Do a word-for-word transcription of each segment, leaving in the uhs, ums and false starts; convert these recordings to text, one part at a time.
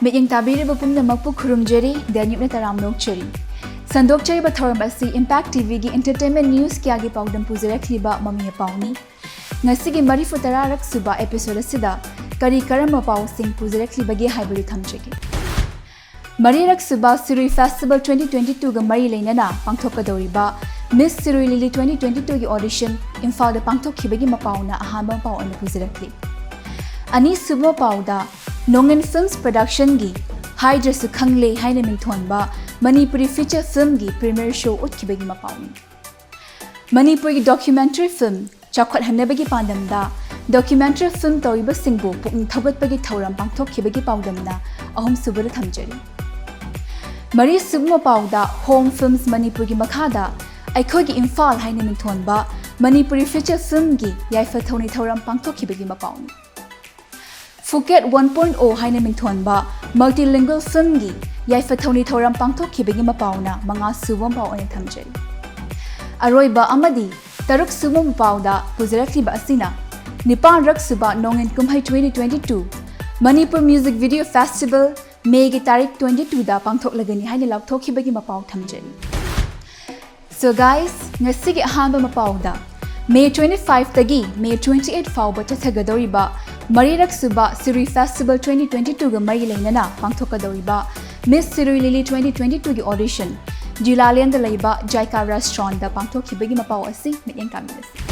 ꯃꯤꯠꯌꯦꯡ ꯇꯥꯕꯤꯔꯤꯕ ꯄꯨꯝꯅꯃꯛꯄꯨ ꯈꯨꯔꯨꯝꯖꯔꯤ, ꯗꯦꯅ꯭ꯌꯨꯕꯅ ꯇꯔꯥꯝꯅ ꯑꯣꯛꯆꯔꯤ꯫ ꯁꯟꯗꯣꯛꯆꯔꯤꯕ ꯊꯧꯔꯝ ꯑꯁꯤ Impact ꯇꯤꯚꯤꯒꯤ entertainment news ꯀꯌꯥꯒꯤ ꯄꯥꯎꯗꯝ ꯄꯨꯖꯔꯛꯂꯤꯕ ꯃꯃꯤ ꯑꯄꯥꯎꯅꯤ꯫ ꯉꯁꯤꯒꯤ ꯃꯔꯤꯐꯨ ꯇꯔꯥꯔꯛ ꯁꯨꯕ episode ꯑꯁꯤꯗ ꯀꯔꯤ ꯀꯔꯝꯕ ꯄꯥꯎꯁꯤꯡ ꯄꯨꯖꯔꯛꯂꯤꯕꯒꯦ ꯍꯥꯏꯕꯗꯨ ꯊꯝꯖꯒꯦ꯫ ꯃꯔꯤꯔꯛ ꯁꯨꯕ Shirui Festival twenty twenty two ꯒ ꯃꯔꯤ ꯂꯩꯅꯅ ꯄꯥꯡꯊꯣꯛꯀꯗꯧꯔꯤꯕ Miss Sirui Lily twenty twenty two ꯒꯤ audition ꯏꯝꯐꯥꯜꯗ ꯄꯥꯡꯊꯣꯛꯈꯤꯕꯒꯤ ꯃꯄꯥꯎꯅ ꯑꯍꯥꯟꯕ ꯃꯄꯥꯎ ꯑꯣꯏꯅ ꯄꯨꯖꯔꯛꯂꯤ꯫ ꯑꯅꯤꯁꯨꯕ ꯃꯄꯥꯎꯗ, ꯅꯣꯡꯉꯤꯟ Films Production ꯒꯤ ꯍꯥꯏꯗ꯭ꯔꯁꯨ ꯈꯪꯂꯦ ꯍꯥꯏꯅ ꯃꯤꯡꯊꯣꯟꯕ ꯃꯅꯤꯄꯨꯔꯤ feature film ꯒꯤ premiere show ꯎꯠꯈꯤꯕꯒꯤ ꯃꯄꯥꯎꯅꯤ꯫ ꯃꯅꯤꯄꯨꯔꯒꯤ documentary film ꯆꯥꯎꯈꯠꯍꯟꯅꯕꯒꯤ ꯄꯥꯟꯗꯝꯗ documentary film ꯇꯧꯔꯤꯕꯁꯤꯡꯕꯨ ꯄꯨꯛꯅꯤꯡ ꯊꯧꯒꯠꯄꯒꯤ ꯊꯧꯔꯝ ꯄꯥꯡꯊꯣꯛꯈꯤꯕꯒꯤ ꯄꯥꯎꯗꯝꯅ ꯑꯍꯨꯝꯁꯨꯕꯗ ꯊꯝꯖꯔꯤ꯫ ꯃꯔꯤꯁꯨꯕ ꯃꯄꯥꯎꯗ, Home Films ꯃꯅꯤꯄꯨꯔꯒꯤ ꯃꯈꯥꯗ ꯑꯩꯈꯣꯏꯒꯤ ꯏꯝꯐꯥꯜ ꯍꯥꯏꯅ ꯃꯤꯡꯊꯣꯟꯕ ꯃꯅꯤꯄꯨꯔꯤ feature film ꯒꯤ ꯌꯥꯏꯐ ꯊꯧꯅꯤ ꯊꯧꯔꯝ ꯄꯥꯡꯊꯣꯛꯈꯤꯕꯒꯤ ꯃꯄꯥꯎꯅꯤ꯫ Phuket one point oh ꯍꯥꯏꯅ ꯃꯤꯡꯊꯣꯟꯕ multilingual film ꯒꯤ ꯌꯥꯏꯐ ꯊꯧꯅꯤ ꯊꯧꯔꯝ ꯄꯥꯡꯊꯣꯛꯈꯤꯕꯒꯤ ꯃꯄꯥꯎꯅ ꯃꯉꯥꯁꯨꯕ ꯃꯄꯥꯎ ꯑꯣꯏꯅ ꯊꯝꯖꯔꯤ꯫ ꯑꯔꯣꯏꯕ ꯑꯃꯗꯤ ꯇꯔꯨꯛꯁꯨꯕ ꯃꯄꯥꯎꯗ ꯄꯨꯖꯔꯛꯂꯤꯕ ꯑꯁꯤꯅ ꯅꯤꯄꯥꯟꯔꯛ ꯁꯨꯕ ꯅꯣꯡꯉꯤꯟ ꯀꯨꯝꯍꯩ twenty twenty two Manipur Music Video Festival May ꯒꯤ ꯇꯥꯔꯤꯛ twenty two ꯗ ꯄꯥꯡꯊꯣꯛꯂꯒꯅꯤ ꯍꯥꯏꯅ ꯂꯥꯎꯊꯣꯛꯈꯤꯕꯒꯤ ꯃꯄꯥꯎ ꯊꯝꯖꯔꯤ꯫ So guys, ꯉꯁꯤꯒꯤ ꯑꯍꯥꯟꯕ ꯃꯄꯥꯎꯗ, May twenty five ꯇꯒꯤ May twenty eight ꯐꯥꯎꯕ ꯆꯠꯊꯒꯗꯧꯔꯤꯕ ꯃꯔꯤꯔꯛ ꯁꯨꯕ Shirui Festival twenty twenty two ꯒ ꯃꯔꯤ ꯂꯩꯅꯅ ꯄꯥꯡꯊꯣꯛꯀꯗꯧꯔꯤꯕ Miss Sirui Lily twenty twenty two ꯒꯤ audition ꯖꯤꯂꯥꯂꯦꯟꯗ ꯂꯩꯕ JICA restaurant ꯗ ꯄꯥꯡꯊꯣꯛꯈꯤꯕꯒꯤ ꯃꯄꯥꯎ ꯑꯁꯤ ꯃꯤꯠꯌꯦꯡ ꯇꯥꯃꯤꯟꯅꯁꯤ꯫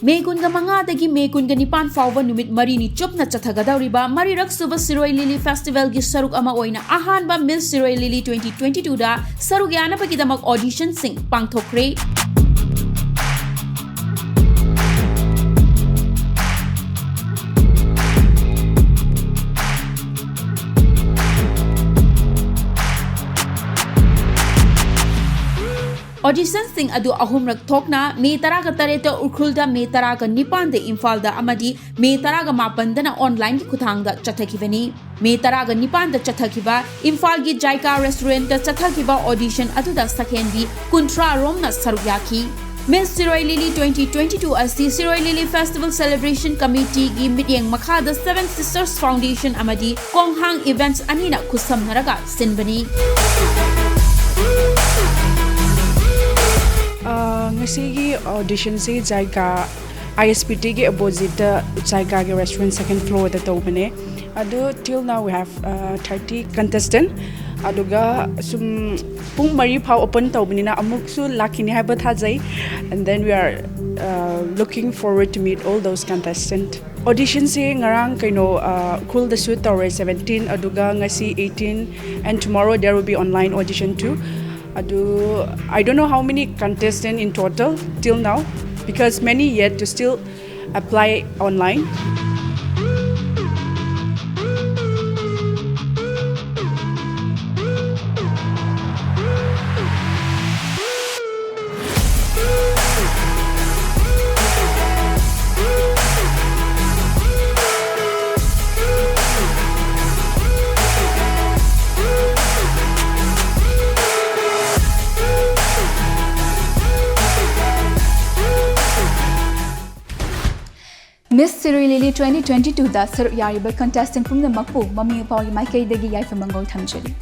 May ꯀꯨꯟꯒ ꯃꯉꯥꯗꯒꯤ May ꯀꯨꯟꯒ ꯅꯤꯄꯥꯟ ꯐꯥꯎꯕ ꯅꯨꯃꯤꯠ ꯃꯔꯤꯅꯤ ꯆꯨꯞꯅ ꯆꯠꯊꯒꯗꯧꯔꯤꯕ ꯃꯔꯤꯔꯛ ꯁꯨꯕ ꯁꯤꯔꯣꯏ ꯂꯤꯂꯤ Festival ꯒꯤ ꯁꯔꯨꯛ ꯑꯃ ꯑꯣꯏꯅ ꯑꯍꯥꯟꯕ Miss Sirui Lily twenty twenty two ꯗ ꯁꯔꯨꯛ ꯌꯥꯅꯕꯒꯤꯗꯃꯛ audition ꯁꯤꯡ ꯄꯥꯡꯊꯣꯛꯈ꯭ꯔꯦ꯫ Audition ꯁꯤꯡ ꯑꯗꯨ ꯑꯍꯨꯝꯔꯛ ꯊꯣꯛꯅ May ꯇꯔꯥꯒ ꯇꯔꯦꯠꯇ ꯎꯈ꯭ꯔꯨꯜꯗ, May ꯇꯔꯥꯒ ꯅꯤꯄꯥꯟꯗ ꯏꯝꯐꯥꯜꯗ ꯑꯃꯗꯤ May ꯇꯔꯥꯒ ꯃꯥꯄꯟꯗꯅ online ꯒꯤ ꯈꯨꯠꯊꯥꯡꯗ ꯆꯠꯊꯈꯤꯕꯅꯤ꯫ May ꯇꯔꯥꯒ ꯅꯤꯄꯥꯟꯗ ꯆꯠꯊꯈꯤꯕ ꯏꯝꯐꯥꯜꯒꯤ JICA restaurant ꯇ ꯆꯠꯊꯈꯤꯕ audition ꯑꯗꯨꯗ ꯁꯛꯍꯦꯟꯕꯤ ꯀꯨꯟꯊ꯭ꯔꯥ ꯔꯣꯝꯅ ꯁꯔꯨꯛ ꯌꯥꯈꯤ꯫ Miss Siroi Lily twenty twenty-two ꯑꯁꯤ Siroi Lily Festival Celebration Committeeꯒꯤ ꯃꯤꯠꯌꯦꯡ ꯃꯈꯥꯗ Seven Sisters Foundation ꯑꯃꯗꯤ ꯀꯣꯡꯍꯥꯡ Events ꯑꯅꯤꯅ ꯈꯨꯠꯁꯝꯅꯔꯒ ꯁꯤꯟꯕꯅꯤ꯫ ꯑ, ꯉꯁꯤꯒꯤ auditionꯁꯤ ꯖꯥꯏꯀꯥ, ISBTꯒꯤ oppositeꯇ ꯖꯥꯏꯀꯥꯒꯤ restaurant second floorꯗ ꯇꯧꯕꯅꯦ꯫ ꯑꯗꯨ till now we have uh, thirty contestant. ꯑꯗꯨꯒ ꯁꯨꯝ ꯄꯨꯡ ꯃꯔꯤ ꯐꯥꯎ open ꯇꯧꯕꯅꯤꯅ ꯑꯃꯨꯛꯁꯨ ꯂꯥꯛꯈꯤꯅꯤ ꯍꯥꯏꯕ ꯊꯥꯖꯩ. And then we are uh, looking forward to meet all those contestant. Auditionꯁꯦ ꯉꯔꯥꯡ ꯀꯩꯅꯣ uh, ꯎꯈ꯭ꯔꯨꯜꯗꯁꯨ ꯇꯧꯔꯦ seventeen, ꯑꯗꯨꯒ ꯉꯁꯤ eighteen, and tomorrow there will be online audition too. ꯑꯗꯨ I don't know how many contestant in total till now, because many yet to still apply online. Miss Siroi Lily twenty twenty-twoꯗ ꯁꯔꯨꯛ ꯌꯥꯔꯤꯕ contestant ꯄꯨꯝꯅꯃꯛꯄꯨ ꯃꯃꯤ ꯃꯄꯥꯒꯤ ꯃꯥꯏꯀꯩꯗꯒꯤ ꯌꯥꯏꯐ ꯃꯪꯒꯣꯜ ꯊꯝꯖꯔꯤ꯫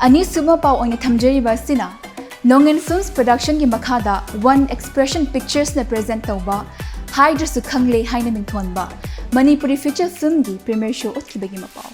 ꯑꯅꯤꯁꯨꯕ ꯄꯥꯎ ꯑꯣꯏꯅ ꯊꯝꯖꯔꯤꯕ ꯑꯁꯤꯅ, Nongin Films Productionꯒꯤ ꯃꯈꯥꯗ One Expression Picturesꯅ present ꯇꯧꯕ ꯍꯥꯏꯗ꯭ꯔꯁꯨ ꯈꯪꯂꯦ ꯍꯥꯏꯅ ꯃꯤꯡꯊꯣꯟꯕ Manipuri feature filmꯒꯤ premiere show ꯎꯠꯈꯤꯕꯒꯤ ꯃꯄꯥꯎ꯫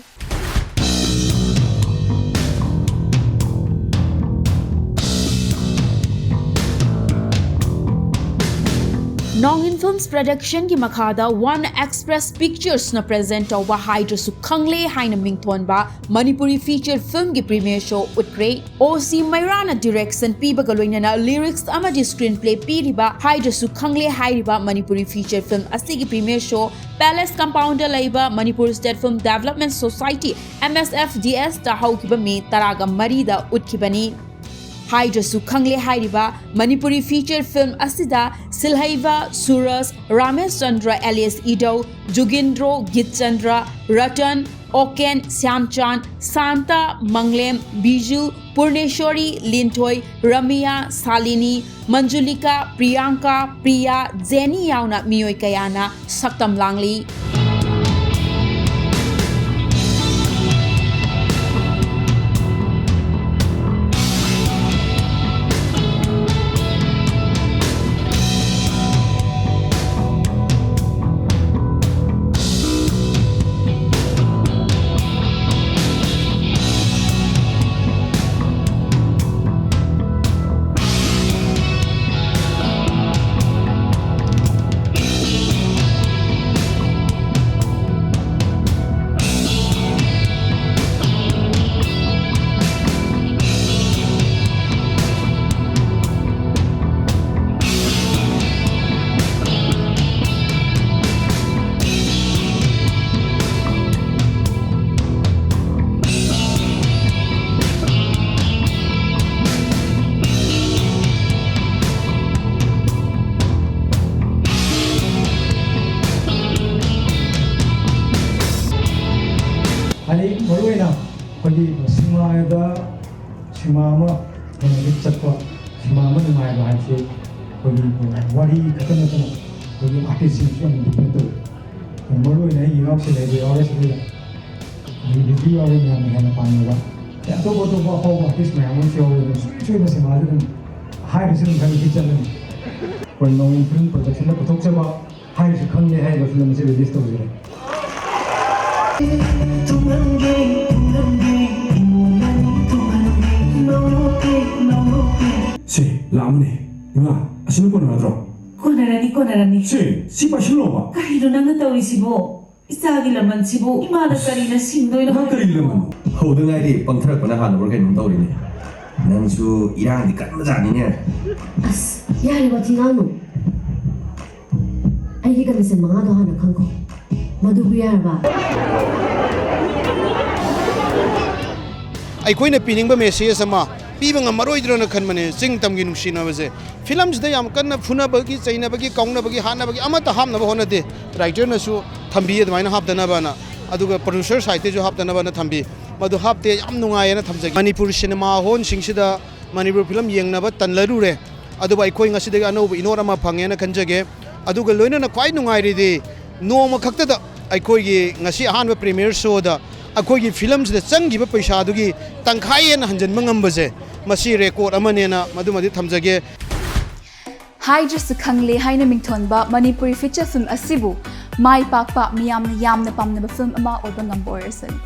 Nongin Films Productionꯒꯤ ꯃꯈꯥꯗ One Express Picturesꯅ present ꯇꯧꯕ ꯍꯥꯏꯗ꯭ꯔꯁꯨ ꯈꯪꯂꯦ ꯍꯥꯏꯅ ꯃꯤꯡꯊꯣꯟꯕ ꯃꯅꯤꯄꯨꯔꯤ feature filmꯒꯤ premiere show ꯎꯠꯈ꯭ꯔꯦ꯫ ꯑꯣ ꯁꯤ ꯃꯩꯔꯥꯅ direction ꯄꯤꯕꯒ ꯂꯣꯏꯅꯅ lyrics ꯑꯃꯗꯤ screenplay ꯄꯤꯔꯤꯕ ꯍꯥꯏꯗ꯭ꯔꯁꯨ ꯈꯪꯂꯦ ꯍꯥꯏꯔꯤꯕ ꯃꯅꯤꯄꯨꯔꯤ feature film ꯑꯁꯤꯒꯤ premiere show Palace Compoundꯗ ꯂꯩꯕ Manipur State Film Development Society, MSFDSꯇ ꯍꯧꯈꯤꯕ ꯃꯦ ꯇꯔꯥꯒ ꯃꯔꯤꯗ ꯎꯠꯈꯤꯕꯅꯤ꯫ ꯍꯥꯏꯗ꯭ꯔꯁꯨ ꯈꯪꯂꯦ ꯍꯥꯏꯔꯤꯕ ꯃꯅꯤꯄꯨꯔꯤ feature film ꯑꯁꯤꯗ ꯁꯤꯜꯍꯩꯕ ꯁꯨꯔꯖ, ꯔꯥꯃꯦꯁ ꯆꯟꯗ꯭ꯔ alias ꯏꯗꯧ, ꯖꯨꯒꯤꯟꯗ꯭ꯔꯣ, ꯒꯤꯠꯆꯟꯗ꯭ꯔ, ꯔꯇꯟ, ꯑꯣꯀꯦꯟ, ꯁ꯭ꯌꯥꯝꯆꯥꯟ, ꯁꯥꯟꯇ, ꯃꯪꯂꯦꯝ, ꯕꯤꯖꯨ, ꯄꯨꯔꯅꯦꯁꯣꯔꯤ, ꯂꯤꯟꯊꯣꯏ, ꯔꯃꯤꯌꯥ, ꯁꯥꯂꯤꯅꯤ, ꯃꯟꯖꯨꯂꯤꯀꯥ, ꯄ꯭ꯔꯤꯌꯥꯡꯀꯥ, ꯄ꯭ꯔꯤꯌꯥ, ꯖꯦꯅꯤ ꯌꯥꯎꯅ ꯃꯤꯑꯣꯏ ꯀꯌꯥꯅ ꯁꯛꯇꯝ ꯂꯥꯡꯂꯤ꯫ ꯑꯩ ꯃꯔꯨꯑꯣꯏꯅ ꯑꯩꯈꯣꯏꯒꯤ ꯁꯤꯅꯦꯃꯥꯗ ꯁꯤꯅꯦꯃꯥ ꯑꯃ ꯀꯩꯅꯣꯗ ꯆꯠꯄ, ꯁꯤꯅꯦꯃꯥ ꯑꯃ ꯅꯨꯡꯉꯥꯏꯕ ꯍꯥꯏꯕꯁꯤ ꯑꯩꯈꯣꯏꯒꯤ ꯋꯥꯔꯤ ꯈꯛꯇ ꯅꯠꯇꯅ ꯑꯩꯈꯣꯏꯒꯤ ꯑꯥꯔꯇꯤꯁꯁꯤꯡꯁꯨ ꯌꯥꯝꯅ ꯗꯤꯄꯦꯟ ꯇꯧꯋꯤ꯫ ꯃꯔꯨꯑꯣꯏꯅ ꯑꯩꯒꯤ ꯏꯅꯥꯎꯁꯤꯡ ꯍꯥꯏꯗꯤ ꯑꯥꯔ ꯑꯦꯁ ꯍꯣꯏꯗ ꯔꯤꯚ꯭ꯌꯨ ꯌꯥꯎꯔꯦ, ꯃꯌꯥꯝꯅ ꯍꯦꯟꯅ ꯄꯥꯝꯅꯕ꯫ ꯑꯇꯣꯞ ꯑꯇꯣꯞꯄ ꯑꯐꯥꯎꯕ ꯑꯥꯔꯇꯤꯁ ꯃꯌꯥꯝ ꯑꯃꯁꯨ ꯌꯥꯎꯔꯦ, ꯑꯗꯨꯝ ꯁꯣꯏ ꯁꯣꯏꯕ ꯁꯤꯅꯦꯃꯥꯁꯦ ꯑꯗꯨꯝ ꯍꯥꯏꯕꯁꯤ ꯑꯗꯨꯝ ꯈꯔ ꯍꯤꯠ ꯆꯠꯂꯅꯤ꯫ ꯑꯩꯈꯣꯏ ꯅꯣꯡꯏꯟ ꯐꯤꯂꯝ ꯄ꯭ꯔꯣꯗꯛꯁꯟꯅ ꯄꯨꯊꯣꯛꯆꯕ ꯍꯥꯏꯕꯁꯨ ꯈꯪꯗꯦ ꯍꯥꯏꯔꯤꯕ ꯐꯤꯂꯝ ꯑꯁꯤ ꯔꯤꯂꯤꯁ ꯇꯧꯖꯔꯦ꯫ ꯁꯦ, ꯂꯥꯛꯑꯃꯅꯦ꯫ ꯏꯃꯥ, ꯑꯁꯤꯅ ꯀꯣꯟꯅꯔꯗ꯭ꯔꯣ? ꯀꯣꯟꯅꯔꯅꯤ, ꯀꯣꯟꯅꯔꯅꯤ꯫ ꯁꯦ, ꯁꯤ ꯄꯥꯏꯁꯤꯜꯂꯣꯕ꯫ ꯀꯔꯤꯅꯣ ꯅꯪꯅ ꯇꯧꯔꯤꯁꯤꯕꯣ? ꯏꯆꯥꯒꯤ ꯂꯃꯟꯁꯤꯕꯨ ꯏꯃꯥꯅ ꯀꯔꯤꯅ ꯁꯤꯡꯗꯣꯏꯅꯣ? ꯏꯃꯥ, ꯀꯔꯤ ꯂꯃꯟ? ꯍꯧꯗ ꯉꯥꯏꯔꯤ, ꯄꯪꯊꯔꯛꯄꯅ ꯍꯥꯟꯅꯕ꯭ꯔꯥ ꯀꯩꯅꯣꯝ ꯇꯧꯔꯤꯅꯦ꯫ ꯅꯪꯁꯨ ꯏꯔꯥꯡꯗꯤ ꯀꯟꯕꯖꯥꯠꯅꯤꯅꯦ꯫ ꯑꯁ, ꯌꯥꯔꯦ, ꯋꯥꯊꯤ ꯉꯥꯡꯅꯨ꯫ ꯑꯩꯒꯤ ꯀꯟꯗꯤꯁꯟ ꯃꯉꯥꯗꯣ ꯍꯥꯟꯅ ꯈꯪꯈꯣ꯫ ꯃꯗꯨꯕꯨ ꯌꯥꯔꯕ? ꯑꯩꯈꯣꯏꯅ ꯄꯤꯅꯤꯡꯕ ꯃꯦꯁꯦꯖ ꯑꯃ ꯄꯤꯕ ꯉꯝꯃꯔꯣꯏꯗ꯭ꯔꯅ ꯈꯟꯕꯅꯦ꯫ ꯆꯤꯡ ꯇꯝꯒꯤ ꯅꯨꯡꯁꯤꯅꯕꯁꯦ ꯐꯤꯂꯝꯁꯤꯗ ꯌꯥꯝ ꯀꯟꯅ ꯐꯨꯅꯕꯒꯤ, ꯆꯩꯅꯕꯒꯤ, ꯀꯥꯎꯅꯕꯒꯤ, ꯍꯥꯠꯅꯕꯒꯤ ꯑꯃꯠꯇ ꯍꯥꯞꯅꯕ ꯍꯣꯠꯅꯗꯦ꯫ ꯔꯥꯏꯇꯔꯅꯁꯨ ꯊꯝꯕꯤ ꯑꯗꯨꯃꯥꯏꯅ ꯍꯥꯞꯇꯅꯕꯅ꯫ ꯑꯗꯨꯒ producer side ꯇꯩꯁꯨ ꯍꯥꯞꯇꯅꯕꯅ ꯊꯝꯕꯤ꯫ ꯃꯗꯨ ꯍꯥꯞꯇꯦ, ꯌꯥꯝ ꯅꯨꯡꯉꯥꯏꯌꯦꯅ ꯊꯝꯖꯒꯦ꯫ ꯃꯅꯤꯄꯨꯔ cinema hall ꯁꯤꯡꯁꯤꯗ ꯃꯅꯤꯄꯨꯔ film ꯌꯦꯡꯅꯕ ꯇꯜꯂꯔꯨꯔꯦ꯫ ꯑꯗꯨꯕꯨ ꯑꯩꯈꯣꯏ ꯉꯁꯤꯗꯒꯤ ꯑꯅꯧꯕ ꯏꯅꯣꯠ ꯑꯃ ꯐꯪꯉꯦꯅ ꯈꯟꯖꯒꯦ꯫ ꯑꯗꯨꯒ ꯂꯣꯏꯅꯅ ꯈ꯭ꯋꯥꯏ ꯅꯨꯡꯉꯥꯏꯔꯤꯗꯤ ꯅꯣꯡꯃ ꯈꯛꯇꯗ ꯑꯩꯈꯣꯏꯒꯤ ꯉꯁꯤ ꯑꯍꯥꯟꯕ premiere show ꯗ ꯑꯩꯈꯣꯏꯒꯤ film ꯁꯤꯗ ꯆꯪꯈꯤꯕ ꯄꯩꯁꯥꯗꯨꯒꯤ ꯇꯪꯈꯥꯏ ꯍꯦꯟꯅ ꯍꯟꯖꯤꯟꯕ ꯉꯝꯕꯁꯦ, ꯃꯁꯤ record ꯑꯃꯅꯦꯅ ꯃꯗꯨꯃꯗꯤ ꯊꯝꯖꯒꯦ꯫ ꯍꯥꯏꯗ꯭ꯔꯁꯨ ꯈꯪꯂꯦ ꯍꯥꯏꯅ ꯃꯤꯡꯊꯣꯟꯕ ꯃꯅꯤꯄꯨꯔꯤ feature film ꯑꯁꯤꯕꯨ ꯃꯥꯏ ꯄꯥꯛꯄ, ꯃꯤꯌꯥꯝꯅ ꯌꯥꯝꯅ ꯄꯥꯝꯅꯕ film ꯑꯃ ꯑꯣꯏꯕ ꯉꯝꯕ ꯑꯣꯏꯔꯁꯅꯨ꯫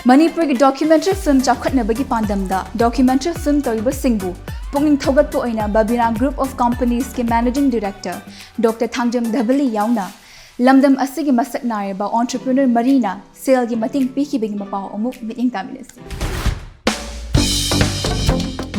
ꯃꯅꯤꯄꯨꯔꯒꯤ documentary film ꯆꯥꯎꯈꯠꯅꯕꯒꯤ ꯄꯥꯟꯗꯝꯗ documentary film ꯇꯧꯔꯤꯕꯁꯤꯡꯕꯨ ꯄꯨꯛꯅꯤꯡ ꯊꯧꯒꯠꯄ ꯑꯣꯏꯅ Babina Group of Companies ꯀꯤ Managing Director Doctor ꯊꯥꯡꯖꯝ ꯙꯕꯂꯤ ꯌꯥꯎꯅ ꯂꯝꯗꯝ ꯑꯁꯤꯒꯤ ꯃꯁꯛ ꯅꯥꯏꯔꯕ entrepreneur ꯃꯔꯤꯅ ꯁꯦꯜꯒꯤ ꯃꯇꯦꯡ ꯄꯤꯈꯤꯕꯒꯤ ꯃꯄꯥꯎ ꯑꯃꯨꯛ ꯃꯤꯠꯌꯦꯡ ꯇꯥꯃꯤꯟꯅꯁꯤ꯫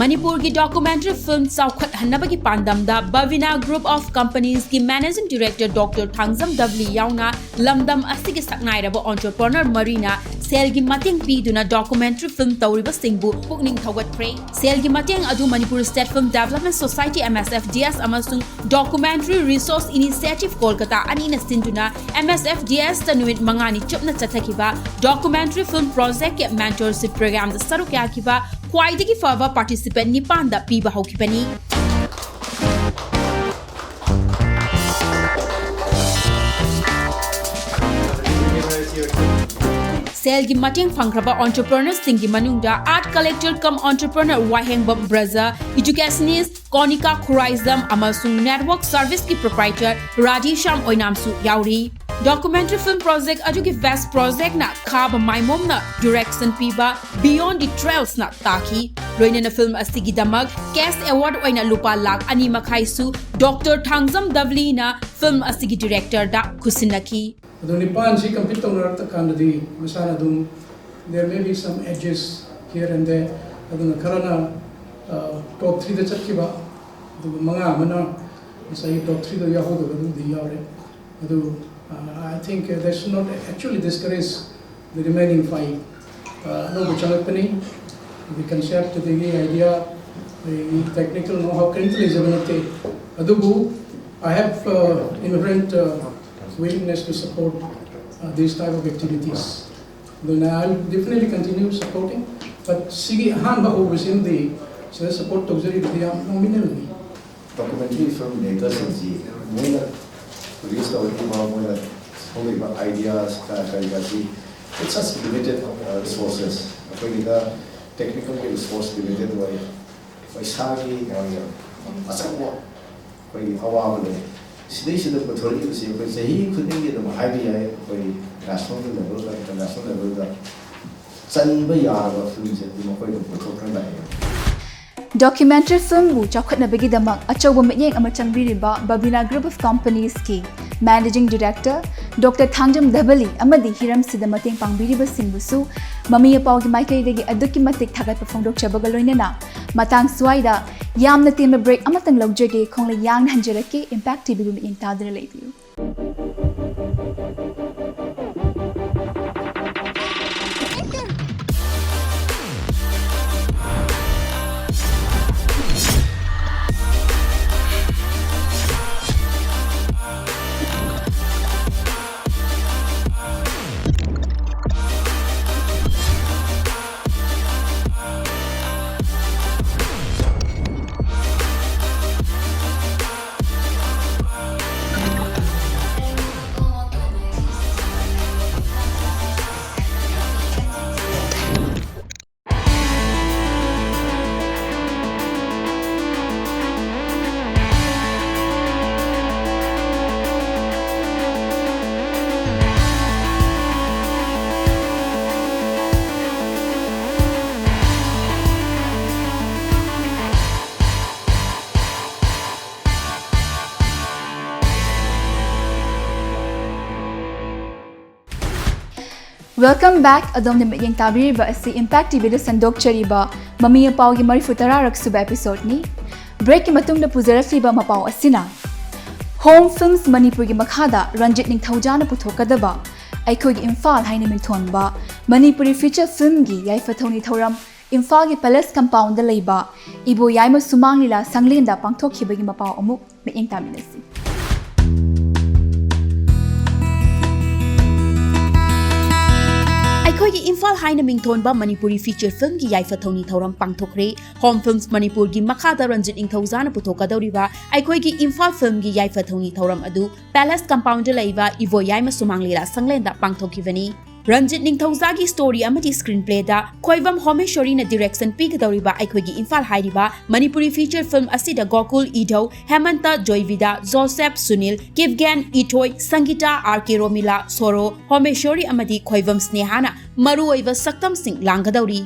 ꯃꯅꯤꯄꯨꯔꯒꯤ documentary film ꯆꯥꯎꯈꯠꯍꯟꯅꯕꯒꯤ ꯄꯥꯟꯗꯝꯗ Babina Group of Companies ꯀꯤ Managing Director Doctor ꯊꯥꯡꯖꯝ ꯙꯕꯂꯤ ꯌꯥꯎꯅ ꯂꯝꯗꯝ ꯑꯁꯤꯒꯤ ꯁꯛꯅꯥꯏꯔꯕ entrepreneur ꯃꯔꯤꯅ ꯁꯦꯜꯒꯤ ꯃꯇꯦꯡ ꯄꯤꯗꯨꯅ documentary film ꯇꯧꯔꯤꯕꯁꯤꯡꯕꯨ ꯄꯨꯛꯅꯤꯡ ꯊꯧꯒꯠꯈ꯭ꯔꯦ꯫ ꯁꯦꯜꯒꯤ ꯃꯇꯦꯡ ꯑꯗꯨ Manipur State Film Development Society, M S F D S, ꯑꯃꯁꯨꯡ Documentary Resource Initiative Kolkata ꯑꯅꯤꯅ ꯁꯤꯟꯗꯨꯅ M S F D S ꯇ ꯅꯨꯃꯤꯠ ꯃꯉꯥꯅꯤ ꯆꯨꯞꯅ ꯆꯠꯊꯈꯤꯕ documentary film project ꯀꯤ mentorship program ꯗ ꯁꯔꯨꯛ ꯌꯥꯈꯤꯕ ꯈ꯭ꯋꯥꯏꯗꯒꯤ ꯐꯕ participant ꯅꯤꯄꯥꯟꯗ ꯄꯤꯕ ꯍꯧꯈꯤꯕꯅꯤ꯫ ꯁꯦꯜꯒꯤ ꯃꯇꯦꯡ ꯐꯪꯈ꯭ꯔꯕ entrepreneur ꯁꯤꯡꯒꯤ ꯃꯅꯨꯡꯗ art collector cum entrepreneur ꯋꯥꯍꯦꯡꯕꯝ ꯕ꯭ꯔꯖ, educationist ꯀꯣꯅꯤꯀꯥ ꯈꯨꯔꯥꯏꯖꯝ ꯑꯃꯁꯨꯡ network service ꯀꯤ proprietor ꯔꯥꯙꯦꯁ꯭ꯌꯥꯝ ꯑꯣꯏꯅꯥꯝꯁꯨ ꯌꯥꯎꯔꯤ꯫ Documentary film project ꯑꯗꯨꯒꯤ best project ꯅ ꯈꯥꯕ ꯃꯥꯏꯃꯣꯝꯅ direction ꯄꯤꯕ Beyond the Trails ꯅ ꯇꯥꯈꯤ꯫ ꯂꯣꯏꯅꯅ film ꯑꯁꯤꯒꯤꯗꯃꯛ cash award ꯑꯣꯏꯅ ꯂꯨꯄꯥ ꯂꯥꯈ ꯑꯅꯤ ꯃꯈꯥꯏꯁꯨ Doctor ꯊꯥꯡꯖꯝ ꯙꯕꯂꯤꯅ film ꯑꯁꯤꯒꯤ director ꯗ ꯈꯨꯠꯁꯤꯟꯅꯈꯤ꯫ ꯑꯗꯣ ꯅꯤꯄꯥꯟꯁꯤ compete ꯇꯧꯅꯔꯛꯇ ꯀꯥꯟꯗꯗꯤ ꯃꯁꯥꯅ ꯑꯗꯨꯝ there may be some edges here and there, ꯑꯗꯨꯅ ꯈꯔꯅ top three ꯗ ꯆꯠꯈꯤꯕ, ꯑꯗꯨꯒ ꯃꯉꯥ ꯑꯃꯅ ꯉꯁꯥꯏꯒꯤ top three ꯗ ꯌꯥꯎꯍꯧꯗꯕ ꯑꯗꯨꯝꯗꯤ ꯌꯥꯎꯔꯦ꯫ ꯑꯗꯨ I think that should not actually discourage the remaining five. ꯑꯅꯧꯕ ꯆꯪꯂꯛꯄꯅꯤ꯫ The concept, ꯑꯗꯒꯤ idea, ꯑꯗꯒꯤ technical know how ꯀꯔꯤꯝꯇ ꯂꯩꯖꯕ ꯅꯠꯇꯦ꯫ ꯑꯗꯨꯕꯨ I have inherent willingness to support These type of activities. ꯑꯗꯨꯅ I will definitely continue supporting, but ꯁꯤꯒꯤ ꯑꯍꯥꯟꯕ ꯍꯧꯕꯁꯤꯃꯗꯤ ꯁꯤꯗ support ꯇꯧꯖꯔꯤꯕꯗꯤ ꯌꯥꯝ nominal ꯅꯤ꯫ Documentary film maker ꯁꯤꯡꯁꯤ ꯃꯣꯏꯅ produce ꯇꯧꯔꯛꯏꯕ, ꯃꯣꯏꯅ ꯊꯣꯛꯂꯛꯏꯕ ideas ꯀ-, ꯀꯔꯤ ꯀꯔꯥꯁꯤ, it's just limited, uh, resources꯫ ꯑꯩꯈꯣꯏꯒꯤꯗ technical ꯒꯤ resource limited ꯑꯣꯏ, ꯄꯩꯁꯥꯒꯤ ꯀꯩꯅꯣꯒꯤ ꯑꯆꯧꯕ ꯑꯩꯈꯣꯏꯒꯤ ꯑꯋꯥꯕ ꯂꯩ꯫ ꯁꯤꯗꯩꯁꯤꯗ ꯄꯨꯊꯣꯔꯛꯏꯕꯁꯤ ꯑꯩꯈꯣꯏ ꯆꯍꯤ ꯈꯨꯗꯤꯡꯒꯤ ꯑꯗꯨꯝ ꯍꯥꯏꯕ ꯌꯥꯏ, ꯑꯩꯈꯣꯏ national level ꯗ, international level ꯗ ꯆꯟꯕ ꯌꯥꯔꯕ film ꯁꯦ ꯑꯗꯨꯝ ꯑꯩꯈꯣꯏ ꯑꯗꯨꯝ ꯄꯨꯊꯣꯛꯇꯨꯅ ꯂꯥꯛꯑꯦ꯫ Documentary film ꯕꯨ ꯆꯥꯎꯈꯠꯅꯕꯒꯤꯗꯃꯛ ꯑꯆꯧꯕ ꯃꯤꯠꯌꯦꯡ ꯑꯃ ꯆꯪꯕꯤꯔꯤꯕ Babina Group of Companies ꯀꯤ Managing Director Doctor ꯊꯥꯡꯖꯝ ꯙꯕꯂꯤ ꯑꯃꯗꯤ ꯍꯤꯔꯝꯁꯤꯗ ꯃꯇꯦꯡ ꯄꯥꯡꯕꯤꯔꯤꯕꯁꯤꯡꯕꯨꯁꯨ ꯃꯃꯤ ꯑꯄꯥꯎꯒꯤ ꯃꯥꯏꯀꯩꯗꯒꯤ ꯑꯗꯨꯛꯀꯤ ꯃꯇꯤꯛ ꯊꯥꯒꯠꯄ ꯐꯣꯡꯗꯣꯛꯆꯕꯒ ꯂꯣꯏꯅꯅ ꯃꯇꯥꯡ ꯁ꯭ꯋꯥꯏꯗ ꯌꯥꯝꯅ ꯇꯦꯟꯕ break ꯑꯃꯇꯪ ꯂꯧꯖꯒꯦ꯫ ꯈꯣꯡꯂꯩ ꯌꯥꯡꯅ ꯍꯟꯖꯔꯛꯀꯦ꯫ Impact ꯇꯤ ꯚꯤ ꯕꯨ ꯃꯤꯠꯌꯦꯡ ꯇꯥꯗꯨꯅ ꯂꯩꯕꯤꯌꯨ꯫ Welcome back꯫ ꯑꯗꯣꯝꯅ ꯃꯤꯠꯌꯦꯡ ꯇꯥꯕꯤꯔꯤꯕ ꯑꯁꯤ Impact ꯇꯤ ꯚꯤ ꯗ ꯁꯟꯗꯣꯛꯆꯔꯤꯕ ꯃꯃꯤ ꯑꯄꯥꯎꯒꯤ ꯃꯔꯤꯐꯨ ꯇꯔꯥꯔꯛ ꯁꯨꯕ episode ꯅꯤ꯫ Break ꯀꯤ ꯃꯇꯨꯡꯗ ꯄꯨꯖꯔꯛꯂꯤꯕ ꯃꯄꯥꯎ ꯑꯁꯤꯅ Home Films ꯃꯅꯤꯄꯨꯔꯒꯤ ꯃꯈꯥꯗ ꯔꯟꯖꯤꯠ ꯅꯤꯡꯊꯧꯖꯥꯅ ꯄꯨꯊꯣꯛꯀꯗꯕ ꯑꯩꯈꯣꯏꯒꯤ ꯏꯝꯐꯥꯜ ꯍꯥꯏꯅ ꯃꯤꯡꯊꯣꯟꯕ ꯃꯅꯤꯄꯨꯔꯤ feature film ꯒꯤ ꯌꯥꯏꯐ ꯊꯧꯅꯤ ꯊꯧꯔꯝ ꯏꯝꯐꯥꯜꯒꯤ Palace Compound ꯗ ꯂꯩꯕ ꯏꯕꯣ ꯌꯥꯏꯃ ꯁꯨꯃꯥꯡ ꯂꯤꯂꯥ ꯁꯪꯂꯦꯟꯗ ꯄꯥꯡꯊꯣꯛꯈꯤꯕꯒꯤ ꯃꯄꯥꯎ ꯑꯃꯨꯛ ꯃꯤꯠꯌꯦꯡ ꯇꯥꯃꯤꯟꯅꯁꯤ꯫ ꯑꯩꯈꯣꯏꯒꯤ ꯏꯝꯐꯥꯜ ꯍꯥꯏꯅ ꯃꯤꯡꯊꯣꯟꯕ ꯃꯅꯤꯄꯨꯔꯤ feature filmꯒꯤ ꯌꯥꯏꯐ ꯊꯧꯅꯤ ꯊꯧꯔꯝ ꯄꯥꯡꯊꯣꯛꯈ꯭ꯔꯦ꯫ Home Films ꯃꯅꯤꯄꯨꯔꯒꯤ ꯃꯈꯥꯗ ꯔꯟꯖꯤꯠ ꯅꯤꯡꯊꯧꯖꯥꯅ ꯄꯨꯊꯣꯛꯀꯗꯧꯔꯤꯕ ꯑꯩꯈꯣꯏꯒꯤ ꯏꯝꯐꯥꯜ filmꯒꯤ ꯌꯥꯏꯐ ꯊꯧꯅꯤ ꯊꯧꯔꯝ ꯑꯗꯨ Palace Compoundꯗ ꯂꯩꯕ ꯏꯕꯣꯌꯥꯏꯃ ꯁꯨꯃꯥꯡ ꯂꯤꯂꯥ ꯁꯪꯂꯦꯟꯗ ꯄꯥꯡꯊꯣꯛꯈꯤꯕꯅꯤ꯫ ꯔꯟꯖꯤꯠ ꯅꯤꯡꯊꯧꯖꯥꯒꯤ story ꯑꯃꯗꯤ screenplayꯗ ꯈꯣꯏꯕꯝ ꯍꯣꯃꯦꯁꯣꯔꯤꯅ direction ꯄꯤꯒꯗꯧꯔꯤꯕ ꯑꯩꯈꯣꯏꯒꯤ ꯏꯝꯐꯥꯜ ꯍꯥꯏꯔꯤꯕ ꯃꯅꯤꯄꯨꯔꯤ feature film ꯑꯁꯤꯗ ꯒꯣꯀꯨꯜ ꯏꯙꯧ, ꯍꯦꯃꯟꯇ ꯖꯣꯏꯕꯤꯗꯥ, ꯖꯣꯁꯦꯐ ꯁꯨꯅꯤꯜ, ꯀꯤꯞꯒꯦꯟ ꯏꯊꯣꯏ, ꯁꯪꯒꯤꯇꯥ, ꯑꯥꯔ ꯀꯦ ꯔꯣꯃꯤꯂꯥ, ꯁꯣꯔꯣ, ꯍꯣꯃꯦꯁꯣꯔꯤ ꯑꯃꯗꯤ ꯈꯣꯏꯕꯝ ꯁ꯭ꯅꯦꯍꯥꯅ ꯃꯔꯨꯑꯣꯏꯕ ꯁꯛꯇꯝꯁꯤꯡ ꯂꯥꯡꯒꯗꯧꯔꯤ꯫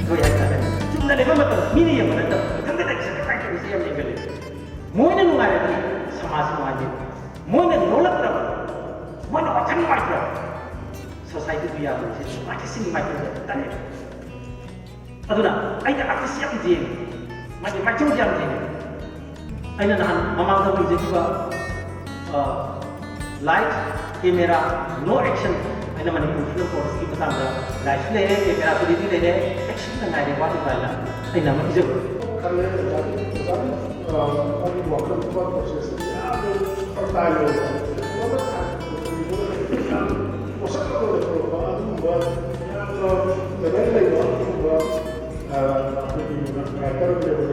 ꯂꯣꯏ ꯍꯥꯏꯇꯥꯔꯦ꯫ ꯆꯨꯝꯅ ꯂꯩꯕ ꯃꯇꯝꯗ ꯃꯤꯅ ꯌꯦꯡꯕ ꯅꯠꯇꯕ, ꯏꯊꯟꯗ ꯂꯩꯕꯁꯦ ꯀꯃꯥꯏꯅ ꯇꯧꯔꯤꯁꯦ ꯌꯥꯝ ꯌꯦꯡꯒꯜꯂꯤ꯫ ꯃꯣꯏꯅ ꯅꯨꯡꯉꯥꯏꯔꯗꯤ ꯁꯃꯥꯖ ꯅꯨꯡꯉꯥꯏꯗꯣꯏꯅꯤ, ꯃꯣꯏꯅ ꯅꯣꯛꯂꯛꯇ꯭ꯔꯕ, ꯃꯣꯏꯅ ꯋꯥꯈꯜ ꯅꯨꯡꯉꯥꯏꯇ꯭ꯔꯕ, societyꯗꯨ ꯌꯥꯗꯣꯏꯁꯦ ꯅꯨꯡꯉꯥꯏꯇꯦ, ꯁꯤ ꯅꯨꯡꯉꯥꯏꯇꯦ ꯇꯜꯂꯦ꯫ ꯑꯗꯨꯅ ꯑꯩꯅ artist ꯌꯥꯝ ꯌꯦꯡꯉꯤ꯫ ꯃꯥꯒꯤ ꯃꯥꯏꯊꯣꯡꯁꯦ ꯌꯥꯝ ꯌꯦꯡꯉꯤ꯫ ꯑꯩꯅ ꯅꯍꯥꯟ ꯃꯃꯥꯡꯗ ꯎꯖꯈꯤꯕ, ꯑ, light, camera, no action ꯍꯥꯏꯅ ꯃꯅꯤꯄꯨꯔ film courseꯀꯤ ꯃꯇꯥꯡꯗ lightꯁꯨ ꯂꯩꯔꯦ, cameraꯁꯨ ready ꯂꯩꯔꯦ, actionꯗ ꯉꯥꯏꯔꯦ ꯋꯥꯠꯂꯤꯕ ꯍꯥꯏꯅ ꯑꯩꯅ ꯑꯃ ꯏꯖꯕ꯫ ꯈꯜꯂꯦ, ꯑꯣꯖꯥꯒꯤ, ꯑꯣꯖꯥꯒꯤ, ꯑ, ꯃꯥꯒꯤ ꯋꯥꯈꯜ ꯈꯟꯕ processꯁꯦ ꯌꯥꯝꯅ fertile ꯑꯣꯏꯕ, ꯌꯥꯝꯅ ꯄꯣꯠꯁꯛ ꯑꯃ ꯂꯩꯊꯣꯔꯛꯄ ꯑꯗꯨꯒꯨꯝꯕ ꯌꯥꯝꯅ talent ꯂꯩꯕ ꯑꯗꯨꯒꯨꯝꯕ, ꯑ, ꯑꯩꯈꯣꯏꯒꯤ writer ꯑꯃ ꯂꯩꯕ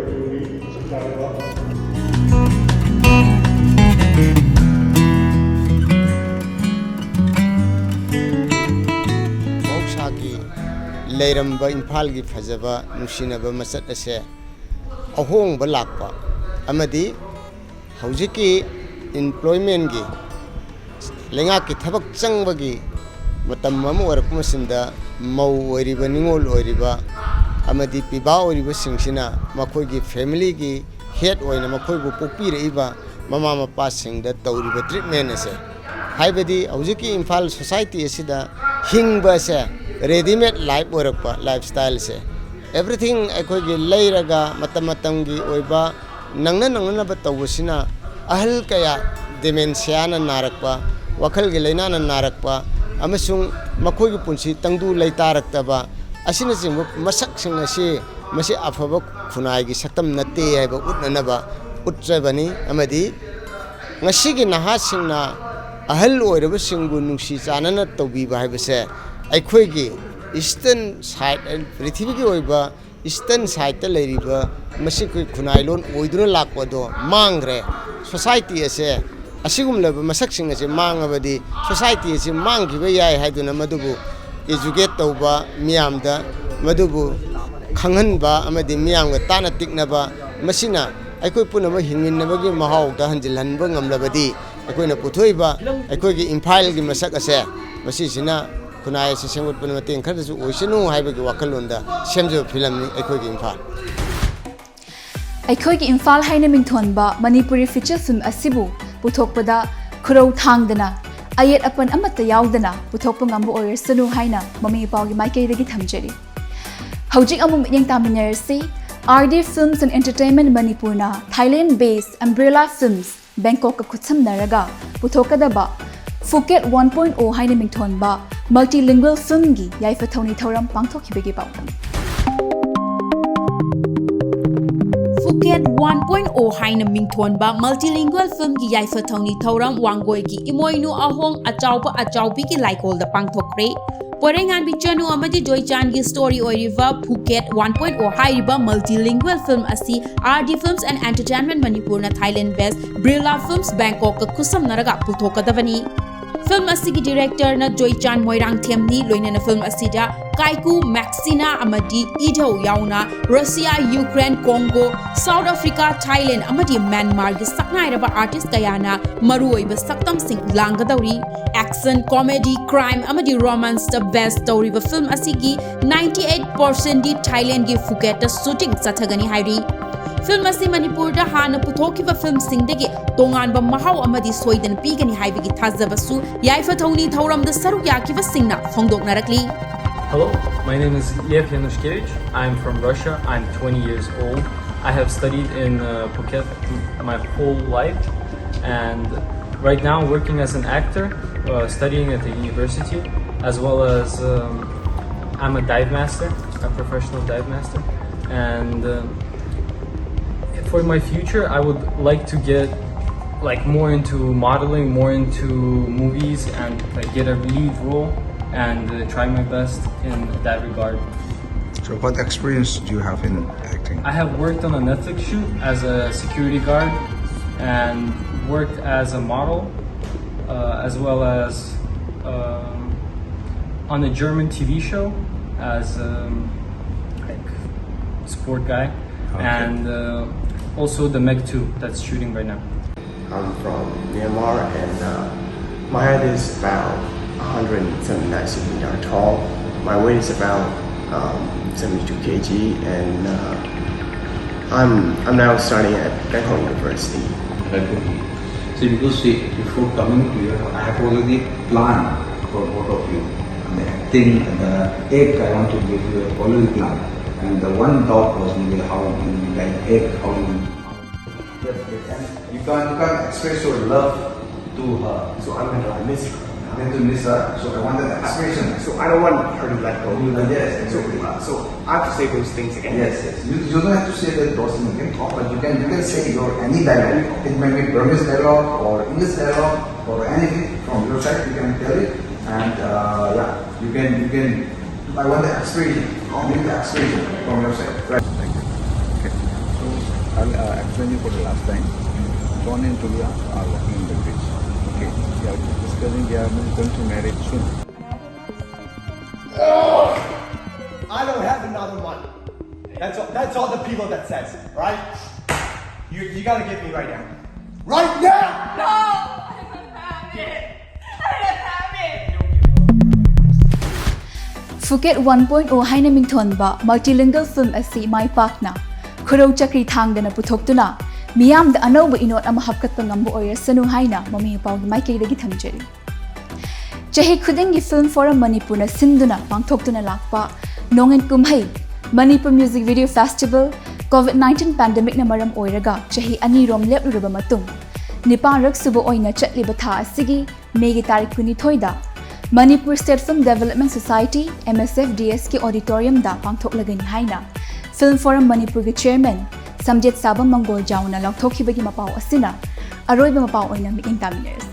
ꯂꯩꯔꯝꯕ ꯏꯝꯐꯥꯜꯒꯤ ꯐꯖꯕ ꯅꯨꯡꯁꯤꯅꯕ ꯃꯆꯠ ꯑꯁꯦ ꯑꯍꯣꯡꯕ ꯂꯥꯛꯄ ꯑꯃꯗꯤ ꯍꯧꯖꯤꯛꯀꯤ employmentꯀꯤ ꯂꯩꯉꯥꯛꯀꯤ ꯊꯕꯛ ꯆꯪꯕꯒꯤ ꯃꯇꯝ ꯑꯃ ꯑꯣꯏꯔꯛꯄ ꯃꯇꯝꯗ ꯃꯧ ꯑꯣꯏꯔꯤꯕ, ꯅꯤꯉꯣꯜ ꯑꯣꯏꯔꯤꯕ ꯑꯃꯗꯤ ꯄꯤꯕꯥ ꯑꯣꯏꯔꯤꯕꯁꯤꯡꯁꯤꯅ ꯃꯈꯣꯏꯒꯤ familyꯒꯤ head ꯑꯣꯏꯅ ꯃꯈꯣꯏꯕꯨ ꯄꯣꯛꯄꯤꯔꯛꯏꯕ ꯃꯃꯥ ꯃꯄꯥꯁꯤꯡꯗ ꯇꯧꯔꯤꯕ treatment ꯑꯁꯦ, ꯍꯥꯏꯕꯗꯤ ꯍꯧꯖꯤꯛꯀꯤ ꯏꯝꯐꯥꯜ society ꯑꯁꯤꯗ ꯍꯤꯡꯕ ꯑꯁꯦ readymade life ꯑꯣꯏꯔꯛꯄ, lifestyleꯁꯦ, everything ꯑꯩꯈꯣꯏꯒꯤ ꯂꯩꯔꯒ ꯃꯇꯝ ꯃꯇꯝꯒꯤ ꯑꯣꯏꯕ ꯅꯪꯅ ꯅꯪꯅꯅꯕ ꯇꯧꯕꯁꯤꯅ ꯑꯍꯜ ꯀꯌꯥ dementiaꯅ ꯅꯥꯔꯛꯄ, ꯋꯥꯈꯜꯒꯤ ꯂꯥꯏꯅꯥꯅ ꯅꯥꯔꯛꯄ ꯑꯃꯁꯨꯡ ꯃꯈꯣꯏꯒꯤ ꯄꯨꯟꯁꯤ ꯇꯪꯗꯨ ꯂꯩꯇꯥꯔꯛꯇꯕ ꯑꯁꯤꯅꯆꯤꯡꯕ ꯃꯁꯛꯁꯤꯡ ꯑꯁꯤ, ꯃꯁꯤ ꯑꯐꯕ ꯈꯨꯟꯅꯥꯏꯒꯤ ꯁꯛꯇꯝ ꯅꯠꯇꯦ ꯍꯥꯏꯕ ꯎꯠꯅꯅꯕ ꯎꯠꯆꯕꯅꯤ꯫ ꯑꯃꯗꯤ ꯉꯁꯤꯒꯤ ꯅꯍꯥꯁꯤꯡꯅ ꯑꯍꯜ ꯑꯣꯏꯔꯕꯁꯤꯡꯕꯨ ꯅꯨꯡꯁꯤ ꯆꯥꯟꯅꯅ ꯇꯧꯕꯤꯕ ꯍꯥꯏꯕꯁꯦ ꯑꯩꯈꯣꯏꯒꯤ eastern side, ꯄ꯭ꯔꯤꯊꯤꯕꯤꯒꯤ ꯑꯣꯏꯕ eastern sideꯇ ꯂꯩꯔꯤꯕ ꯃꯁꯤ ꯑꯩꯈꯣꯏ ꯈꯨꯟꯅꯥꯏꯂꯣꯟ ꯑꯣꯏꯗꯨꯅ ꯂꯥꯛꯄ ꯑꯗꯣ ꯃꯥꯡꯈ꯭ꯔꯦ꯫ Society ꯑꯁꯦ ꯑꯁꯤꯒꯨꯝꯂꯕ ꯃꯁꯛꯁꯤꯡ ꯑꯁꯤ ꯃꯥꯡꯉꯕꯗꯤ society ꯑꯁꯤ ꯃꯥꯡꯈꯤꯕ ꯌꯥꯏ ꯍꯥꯏꯗꯨꯅ ꯃꯗꯨꯕꯨ educate ꯇꯧꯕ, ꯃꯤꯌꯥꯝꯗ ꯃꯗꯨꯕꯨ ꯈꯪꯍꯟꯕ ꯑꯃꯗꯤ ꯃꯤꯌꯥꯝꯒ ꯇꯥꯅ ꯇꯤꯛꯅꯕ, ꯃꯁꯤꯅ ꯑꯩꯈꯣꯏ ꯄꯨꯝꯅꯃꯛ ꯍꯤꯡꯃꯤꯟꯅꯕꯒꯤ ꯃꯍꯥꯎꯗ ꯍꯟꯖꯤꯜꯍꯟꯕ ꯉꯝꯂꯕꯗꯤ ꯑꯩꯈꯣꯏꯅ ꯄꯨꯊꯣꯛꯏꯕ ꯑꯩꯈꯣꯏꯒꯤ ꯏꯝꯐꯥꯜꯒꯤ ꯃꯁꯛ ꯑꯁꯦ ꯃꯁꯤꯁꯤꯅ ꯈꯨꯟꯅꯥꯏ ꯑꯁꯤ ꯁꯦꯝꯒꯠꯄꯗ ꯃꯇꯦꯡ ꯈꯔꯗꯁꯨ ꯑꯣꯏꯁꯅꯨ ꯍꯥꯏꯕꯒꯤ ꯋꯥꯈꯜꯂꯣꯟꯗ ꯁꯦꯝꯖꯕ ꯐꯤꯂꯝꯅꯤ ꯑꯩꯈꯣꯏꯒꯤ ꯏꯝꯐꯥꯜ꯫ ꯑꯩꯈꯣꯏꯒꯤ ꯏꯝꯐꯥꯜ ꯍꯥꯏꯅ ꯃꯤꯡꯊꯣꯟꯕ ꯃꯅꯤꯄꯨꯔꯤ feature film ꯑꯁꯤꯕꯨ ꯄꯨꯊꯣꯛꯄꯗ ꯈꯨꯔꯧ ꯊꯥꯡꯗꯅ, ꯑꯌꯦꯠ ꯑꯄꯟ ꯑꯃꯠꯇ ꯌꯥꯎꯗꯅ ꯄꯨꯊꯣꯛꯄ ꯉꯝꯕ ꯑꯣꯏꯔꯁꯅꯨ ꯍꯥꯏꯅ ꯃꯃꯤ ꯃꯄꯥꯒꯤ ꯃꯥꯏꯀꯩꯗꯒꯤ ꯊꯝꯖꯔꯤ꯫ ꯍꯧꯖꯤꯛ ꯑꯃꯨꯛ ꯃꯤꯠꯌꯦꯡ ꯇꯥꯃꯤꯟꯅꯔꯁꯤ, R D Films and Entertainment ꯃꯅꯤꯄꯨꯔꯅ Thailand based Umbrella Films ꯕꯦꯡꯀꯣꯛꯀ ꯈꯨꯠꯁꯝꯅꯔꯒ ꯄꯨꯊꯣꯛꯀꯗꯕ Phuket one point oh ꯍꯥꯏꯅ ꯃꯤꯡꯊꯣꯟꯕ multilingual filmꯒꯤ ꯌꯥꯏꯐ ꯊꯧꯅꯤ ꯊꯧꯔꯝ ꯄꯥꯡꯊꯣꯛꯈꯤꯕꯒꯤ ꯄꯥꯎꯗꯝ꯫ Phuket one point oh ꯍꯥꯏꯅ ꯃꯤꯡꯊꯣꯟꯕ multilingual filmꯒꯤ ꯌꯥꯏꯐ ꯊꯧꯅꯤ ꯊꯧꯔꯝ ꯋꯥꯡꯒꯣꯏꯒꯤ ꯏꯃꯣꯏꯅꯨ ꯑꯍꯣꯡ ꯑꯆꯥꯎꯕ ꯑꯆꯥꯎꯕꯤꯒꯤ ꯂꯥꯏꯀꯣꯜꯗ ꯄꯥꯡꯊꯣꯛꯈ꯭ꯔꯦ꯫ ꯄꯣꯏꯔꯩꯉꯥꯟꯕꯤ ꯆꯅꯨ ꯑꯃꯗꯤ ꯖꯣꯏꯆꯥꯟꯒꯤ story ꯑꯣꯏꯔꯤꯕ Phuket one point oh ꯍꯥꯏꯔꯤꯕ multilingual film ꯑꯁꯤ R D Films and Entertainment ꯃꯅꯤꯄꯨꯔꯅ Thailand based Birla Films ꯕꯦꯡꯀꯣꯛꯀ ꯈꯨꯠꯁꯝꯅꯔꯒ ꯄꯨꯊꯣꯛꯀꯗꯕꯅꯤ꯫ ꯐꯤꯜꯝ ꯑꯁꯤꯒꯤ ꯗꯤꯔꯦꯛꯇꯔꯅ ꯖꯣꯏꯆꯥꯟ ꯃꯣꯏꯔꯥꯡꯊꯦꯝꯅꯤ꯫ ꯂꯣꯏꯅꯅ ꯐꯤꯜꯝ ꯑꯁꯤꯗ ꯀꯥꯏꯀꯨ, ꯃꯦꯛꯁꯤꯅꯥ ꯑꯃꯗꯤ ꯏꯙꯧ ꯌꯥꯎꯅ Russia, Ukraine, Congo, South Africa, Thailand ꯑꯃꯗꯤ ꯃ꯭ꯌꯥꯟꯃꯥꯔꯒꯤ ꯁꯛꯅꯥꯏꯔꯕ ꯑꯥꯔꯇꯤꯁ ꯀꯌꯥꯅ ꯃꯔꯨꯑꯣꯏꯕ ꯁꯛꯇꯝꯁꯤꯡ ꯂꯥꯡꯒꯗꯧꯔꯤ꯫ ꯑꯦꯛꯁꯟ, ꯀꯣꯃꯦꯗꯤ, ꯀ꯭ꯔꯥꯏꯝ ꯑꯃꯗꯤ ꯔꯣꯃꯥꯟꯁꯇ ꯕꯦꯁ ꯇꯧꯔꯤꯕ ꯐꯤꯜꯝ ꯑꯁꯤꯒꯤ ninety eight percent ꯗꯤ ꯊꯥꯏꯂꯦꯟꯒꯤ ꯐꯨꯀꯦꯠꯇ ꯁꯨꯇꯤꯡ ꯆꯠꯊꯒꯅꯤ ꯍꯥꯏꯔꯤ꯫ ꯐꯤꯜꯝ ꯑꯁꯤ ꯃꯅꯤꯄꯨꯔꯗ ꯍꯥꯟꯅ ꯄꯨꯊꯣꯛꯈꯤꯕ ꯐꯤꯜꯝꯁꯤꯡꯗꯒꯤ ꯇꯣꯉꯥꯟꯕ ꯃꯍꯥꯎ ꯑꯃꯗꯤ ꯁꯣꯏꯗꯅ ꯄꯤꯒꯅꯤ ꯍꯥꯏꯕꯒꯤ ꯊꯥꯖꯕꯁꯨ ꯌꯥꯏꯐ ꯊꯧꯅꯤ ꯊꯧꯔꯝꯗ ꯁꯔꯨꯛ ꯌꯥꯈꯤꯕꯁꯤꯡꯅ ꯐꯣꯡꯗꯣꯛꯅꯔꯛꯂꯤ꯫ Hello, my name is Lev Yanushkevich. I'm from Russia. I'm twenty years old. I have studied in uh, Phuket my whole life, and right now working as an actor, uh, studying at the university, as well as um, I'm a dive master, a professional dive master, and um, for my future, I would like to get like more into modeling, more into movies, and like get a lead role, and uh, try my best in that regard. So, what experience do you have in acting? I have worked on a Netflix shoot as a security guard and worked as a model, uh, as well as um, on a German T V show as um, like sport guy, and uh, also the Meg two that's shooting right now. I'm from Myanmar and uh, my height is about one hundred seventy-nine centimeter tall. My weight is about um, seventy-two kilograms and uh, I'm, I'm now studying at Bangkok University. Right, okay. See, because see, before coming to here, I have already planned for both of you. And the acting and the act, I want to give you a already plan. And the one doubt was maybe how you like act, how you. Yes, yes. And you can, you can express your love to her. So I'm gonna miss her. I'm going to miss her, so I want an expression. So I don't want her to let go. Yes, So, exactly. uh, so I have to say those things again. Yes, yes. You, you don't have to say that those things again, but you can, you can say your any dialogue. It might be Burmese dialogue or English dialogue or anything from your side. You can tell it, and uh, yeah, you can, you can. I want the expression. Only the expression from your side. Right. Okay. So, I'll uh, explain you for the last time. John and Julia are walking in the bridge. We are discussing, we are going to marriage soon. I don't have another one. That's all, that's all the people that says, right? You, you gotta give me right now. Right now! No! I don't have it! I don't have it! Phuket one point oh ꯍꯥꯏꯅ ꯃꯤꯡꯊꯣꯟꯕ multilingual film ꯑꯁꯤ ꯃꯥꯏ ꯄꯥꯛꯅ ꯈꯨꯔꯧ ꯆꯀ꯭ꯔꯤ ꯊꯥꯡꯗꯅ ꯄꯨꯊꯣꯛꯇꯨꯅ ꯃꯤꯌꯥꯝꯗ ꯑꯅꯧꯕ ꯏꯅꯣꯠ ꯑꯃ ꯍꯥꯞꯀꯠꯄ ꯉꯝꯕ ꯑꯣꯏꯔꯁꯅꯨ ꯍꯥꯏꯅ ꯃꯃꯤ ꯃꯄꯥꯒꯤ ꯃꯥꯏꯀꯩꯗꯒꯤ ꯊꯝꯖꯔꯤ꯫ ꯆꯍꯤ ꯈꯨꯗꯤꯡꯒꯤ Film Forum ꯃꯅꯤꯄꯨꯔꯅ ꯁꯤꯟꯗꯨꯅ ꯄꯥꯡꯊꯣꯛꯇꯨꯅ ꯂꯥꯛꯄ ꯅꯣꯡꯏꯟ ꯀꯨꯝꯍꯩ Manipur Music Video Festival COVID nineteen pandemic ꯅ ꯃꯔꯝ ꯑꯣꯏꯔꯒ ꯆꯍꯤ ꯑꯅꯤꯔꯣꯝ ꯂꯦꯞꯂꯨꯔꯕ ꯃꯇꯨꯡ ꯅꯤꯄꯥꯟꯔꯛ ꯁꯨꯕ ꯑꯣꯏꯅ ꯆꯠꯂꯤꯕ ꯊꯥ ꯑꯁꯤꯒꯤ ꯃꯦꯒꯤ ꯇꯥꯔꯤꯛ ꯀꯨꯟꯅꯤꯊꯣꯏꯗ Manipur State Film Development Society, M S F D S ꯀꯤ auditorium ꯗ ꯄꯥꯡꯊꯣꯛꯂꯒꯅꯤ ꯍꯥꯏꯅ Film Forum ꯃꯅꯤꯄꯨꯔꯒꯤ chairman ꯁꯝꯖꯦꯠ ꯁꯥꯕꯝ ꯃꯪꯒꯣꯜꯖꯥꯎꯅ ꯂꯥꯎꯊꯣꯛꯈꯤꯕꯒꯤ ꯃꯄꯥꯎ ꯑꯁꯤꯅ ꯑꯔꯣꯏꯕ ꯃꯄꯥꯎ ꯑꯣꯏꯅ ꯃꯤꯠꯌꯦꯡ ꯇꯥꯃꯤꯟꯅꯔꯁꯤ꯫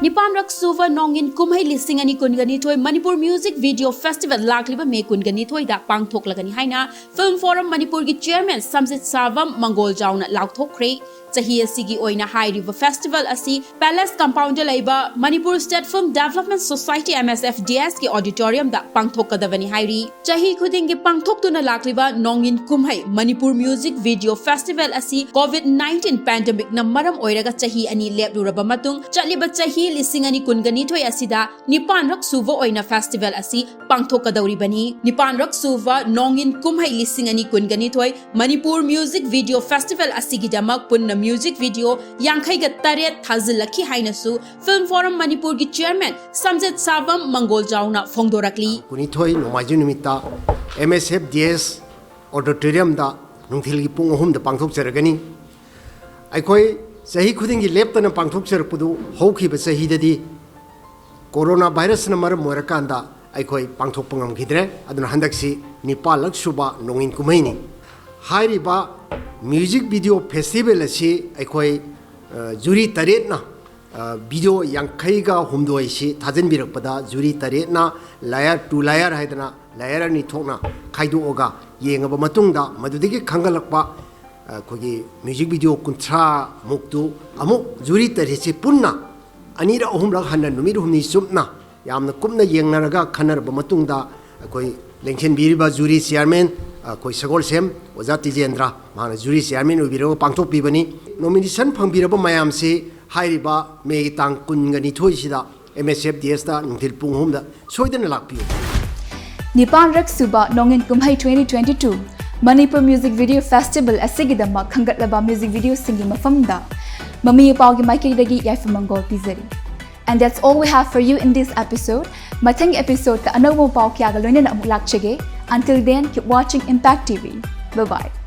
ꯅꯤꯄꯥꯟꯔꯛ ꯁꯨꯕ ꯅꯣꯡꯏꯟ ꯀꯨꯝꯍꯩ ꯂꯤꯁꯤꯡ ꯑꯅꯤ ꯀꯨꯟꯒ ꯅꯤꯊꯣꯏ ꯃꯅꯤꯄꯨꯔ Music Video Festival ꯂꯥꯛꯂꯤꯕ ꯃꯦ ꯀꯨꯟꯒ ꯅꯤꯊꯣꯏꯗ ꯄꯥꯡꯊꯣꯛꯂꯒꯅꯤ ꯍꯥꯏꯅ Film Forum ꯃꯅꯤꯄꯨꯔꯒꯤ chairman ꯁꯝꯖꯤꯠ ꯁꯥꯕꯝ ꯃꯪꯒꯣꯜꯖꯥꯎꯅ ꯂꯥꯎꯊꯣꯛꯈ꯭ꯔꯦ꯫ ꯆꯍꯤ ꯑꯁꯤꯒꯤ ꯑꯣꯏꯅ ꯍꯥꯏꯔꯤꯕ festival ꯑꯁꯤ Palace Compound ꯗ ꯂꯩꯕ Manipur State Film Development Society, M S F D S ꯀꯤ auditorium ꯗ ꯄꯥꯡꯊꯣꯛꯀꯗꯕꯅꯤ ꯍꯥꯏꯔꯤ꯫ ꯆꯍꯤ ꯈꯨꯗꯤꯡꯒꯤ ꯄꯥꯡꯊꯣꯛꯇꯨꯅ ꯂꯥꯛꯂꯤꯕ ꯅꯣꯡꯏꯟ ꯀꯨꯝꯍꯩ ꯃꯅꯤꯄꯨꯔ Music Video Festival ꯑꯁꯤ COVID nineteen pandemic ꯅ ꯃꯔꯝ ꯑꯣꯏꯔꯒ ꯆꯍꯤ ꯑꯅꯤ ꯂꯦꯞꯂꯨꯔꯕ ꯃꯇꯨꯡ ꯆꯠꯂꯤꯕ ꯆꯍꯤ ꯂꯤꯁꯤꯡ ꯑꯅꯤ ꯀꯨꯟꯒ ꯅꯤꯊꯣꯏ ꯑꯁꯤꯗ ꯅꯤꯄꯥꯟꯔꯛ ꯁꯨꯕ ꯑꯣꯏꯅ festival ꯑꯁꯤ ꯄꯥꯡꯊꯣꯛꯀꯗꯧꯔꯤꯕꯅꯤ꯫ ꯅꯤꯄꯥꯟꯔꯛ ꯁꯨꯕ ꯅꯣꯡꯏꯟ ꯀꯨꯝꯍꯩ ꯂꯤꯁꯤꯡ ꯑꯅꯤ ꯀꯨꯟꯒ ꯅꯤꯊꯣꯏ ꯃꯅꯤꯄꯨꯔ Music Video Festival ꯑꯁꯤꯒꯤꯗꯃꯛ ꯄꯨꯟꯅ music video ꯌꯥꯡꯈꯩꯒ ꯇꯔꯦꯠ ꯊꯥꯖꯤꯜꯂꯛꯈꯤ ꯍꯥꯏꯅꯁꯨ Film Forum ꯃꯅꯤꯄꯨꯔꯒꯤ chairman ꯁꯝꯖꯦꯠ ꯁꯥꯕꯝ ꯃꯪꯒꯣꯜꯖꯥꯎꯅ ꯐꯣꯡꯗꯣꯔꯛꯂꯤ꯫ ꯀꯨꯟꯅꯤꯊꯣꯏ ꯅꯣꯡꯃꯥꯏꯖꯤꯡ ꯅꯨꯃꯤꯠꯇ M S F D S auditorium ꯗ ꯅꯨꯡꯊꯤꯜꯒꯤ ꯄꯨꯡ ꯑꯍꯨꯝꯗ ꯄꯥꯡꯊꯣꯛꯆꯔꯒꯅꯤ꯫ ꯑꯩꯈꯣꯏ ꯆꯍꯤ ꯈꯨꯗꯤꯡꯒꯤ ꯂꯦꯞꯇꯅ ꯄꯥꯡꯊꯣꯛꯆꯔꯛꯄꯗꯨ ꯍꯧꯈꯤꯕ ꯆꯍꯤꯗꯗꯤ corona virus ꯅ ꯃꯔꯝ ꯑꯣꯏꯔꯀꯥꯟꯗ ꯑꯩꯈꯣꯏ ꯄꯥꯡꯊꯣꯛꯄ ꯉꯝꯈꯤꯗ꯭ꯔꯦ꯫ ꯑꯗꯨꯅ ꯍꯟꯗꯛꯁꯤ ꯅꯤꯄꯥꯜꯂꯛ ꯁꯨꯕ ꯅꯣꯡꯏꯟ ꯀꯨꯝꯍꯩꯅꯤ꯫ ꯍꯥꯏꯔꯤꯕ music video festival ꯑꯁꯤ ꯑꯩꯈꯣꯏ, ꯑ, jury ꯇꯔꯦꯠꯅ, ꯑ, video ꯌꯥꯡꯈꯩꯒ ꯍꯨꯝꯗꯣꯏꯁꯤ ꯊꯥꯖꯤꯟꯕꯤꯔꯛꯄꯗ jury ꯇꯔꯦꯠꯅ layer to layer ꯍꯥꯏꯗꯅ layer ꯑꯅꯤ ꯊꯣꯛꯅ ꯈꯥꯏꯗꯣꯛꯑꯒ ꯌꯦꯡꯉꯕ ꯃꯇꯨꯡꯗ ꯃꯗꯨꯗꯒꯤ ꯈꯟꯒꯠꯂꯛꯄ ꯑꯩꯈꯣꯏꯒꯤ music video ꯀꯨꯟꯊ꯭ꯔꯥ ꯃꯨꯛꯇꯨ ꯑꯃꯨꯛ jury ꯇꯔꯦꯠꯁꯤ ꯄꯨꯟꯅ ꯑꯅꯤꯔꯛ ꯑꯍꯨꯝꯂꯛ ꯍꯟꯅ ꯅꯨꯃꯤꯠ ꯍꯨꯝꯅꯤ ꯆꯨꯞꯅ ꯌꯥꯝꯅ ꯀꯨꯞꯅ ꯌꯦꯡꯅꯔꯒ ꯈꯟꯅꯔꯕ ꯃꯇꯨꯡꯗ, ꯑꯩꯈꯣꯏ ꯂꯦꯡꯁꯤꯟꯕꯤꯔꯤꯕ ꯖꯨꯔꯤ ꯆꯤꯌꯥꯔꯃꯦꯟ, ꯑꯩꯈꯣꯏ ꯁꯒꯣꯜꯁꯦꯝ ꯑꯣꯖꯥ ꯇꯤꯖꯦꯟꯗ꯭ꯔ, ꯃꯍꯥꯛꯅ ꯖꯨꯔꯤ ꯆꯤꯌꯥꯔꯃꯦꯟ ꯑꯣꯏꯕꯤꯔꯒ ꯄꯥꯡꯊꯣꯛꯄꯤꯕꯅꯤ꯫ ꯅꯣꯃꯤꯅꯦꯁꯟ ꯐꯪꯕꯤꯔꯕ ꯃꯌꯥꯝꯁꯤ ꯍꯥꯏꯔꯤꯕ ꯃꯦꯒꯤ ꯇꯥꯡ ꯀꯨꯟꯒ ꯅꯤꯊꯣꯏꯁꯤꯗ ꯑꯦꯝ ꯑꯦꯁ ꯑꯦꯐ ꯗꯤ ꯑꯦꯁꯇ ꯅꯨꯡꯊꯤꯜ ꯄꯨꯡ ꯑꯍꯨꯝꯗ ꯁꯣꯏꯗꯅ ꯂꯥꯛꯄꯤꯌꯨ꯫ ꯅꯤꯄꯥꯟꯔꯛ ꯁꯨꯕ ꯅꯣꯡꯏꯟ ꯀꯨꯝꯍꯩ twenty twenty-two Manipur Music Video Festival ꯑꯁꯤꯒꯤꯗꯃꯛ ꯈꯟꯒꯠꯂꯕ music videoꯁꯤꯡꯒꯤ ꯃꯐꯝꯗ ꯃꯃꯤ ꯄꯥꯎꯒꯤ ꯃꯥꯏꯀꯩꯗꯒꯤ ꯌꯥꯏꯐ ꯃꯪꯒꯣꯜ ꯄꯤꯖꯔꯤ꯫ And that's all we have for you in this episode. ꯃꯊꯪꯒꯤ episodeꯇ ꯑꯅꯧꯕ ꯄꯥꯎ ꯀꯌꯥꯒ ꯂꯣꯏꯅꯅ ꯑꯃꯨꯛ ꯂꯥꯛꯆꯒꯦ. Until then, keep watching Impact T V. Bye bye.